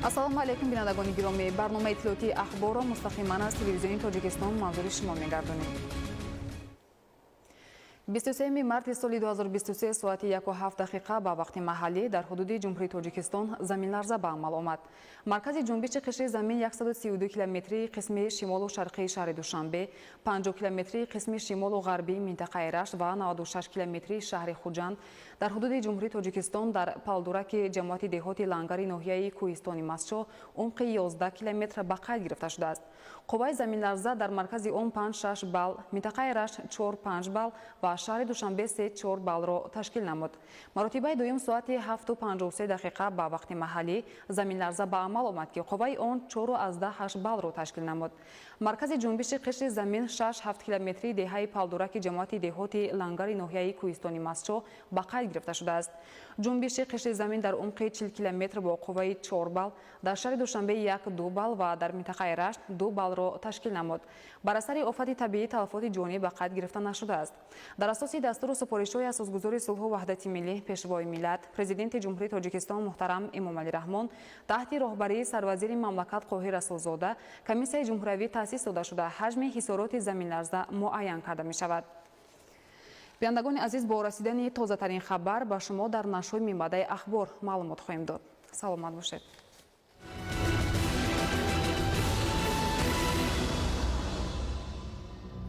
Ассалому алайкум, бинандагони гиромӣ! Барномаи иттилоотии «Ахборро» мустақиман аз Телевизиони Тоҷикистон манзури шумо мегардонем. 23 марти соли 2023, соати 1:07 ба вақти маҳаллӣ, дар ҳудуди Ҷумҳурии Тоҷикистон заминларза ба амал омад. Маркази ҷунбиши қишри замин 132 километрии қисми шимолу шарқии шаҳри Душанбе, 50 километрии қисми шимолу ғарбии минтақаи Рашт ва 96 километрии шаҳри Хуҷанд, дар ҳудуди Ҷумҳурии Тоҷикистон, дар Палдураки ҷамоати деҳоти Лангари ноҳияи Кӯҳистони Мастчоҳ, умқи 11 километр ба қайд гирифта шудааст. Қувваи заминларза дар маркази он 5-6 балл, минтақаи Рашт 4-5 балл ва шаҳри Душанбе 3-4 баллро ташкил намуд. Маротибаи дуюм соати 7:53 ба вақти маҳаллӣ заминларза ба амал омад, ки қувваи он 4,8 баллро ташкил намуд. Маркази ҷунбиши қишри замин 6-7 километрии деҳаи Палдураки ҷамоати деҳоти Лангари ноҳияи Кӯҳистони Мастчоҳ ба қайд гирифта шудааст. Ҷунбиши қишри замин дар умқи 40 километр бо қувваи 4 балл, дар шаҳри Душанбе 1-2 балл ва дар минтақаи Рашт 2 баллро ташкил намуд. Бар асари офати табиӣ талафоти ҷонӣ ба қайд гирифта нашудааст. Дар асоси дастуру супоришҳои Асосгузори сулҳу ваҳдати миллӣ, Пешвои миллат, Президенти Ҷумҳурии Тоҷикистон муҳтарам Эмомалӣ Раҳмон, таҳти роҳбарии сарвазири мамлакат Қоҳир Расулзода, комиссияи ҷумҳуриявӣ таъсис дода шуда, ҳаҷми ҳисороти заминларза муайян карда мешавад. Бинандагони азиз, бо расидани тозатарин хабар ба шумо дар нашрҳои минбаъдаи «Ахбор» маълумот хоҳем дод. Саломат бошед.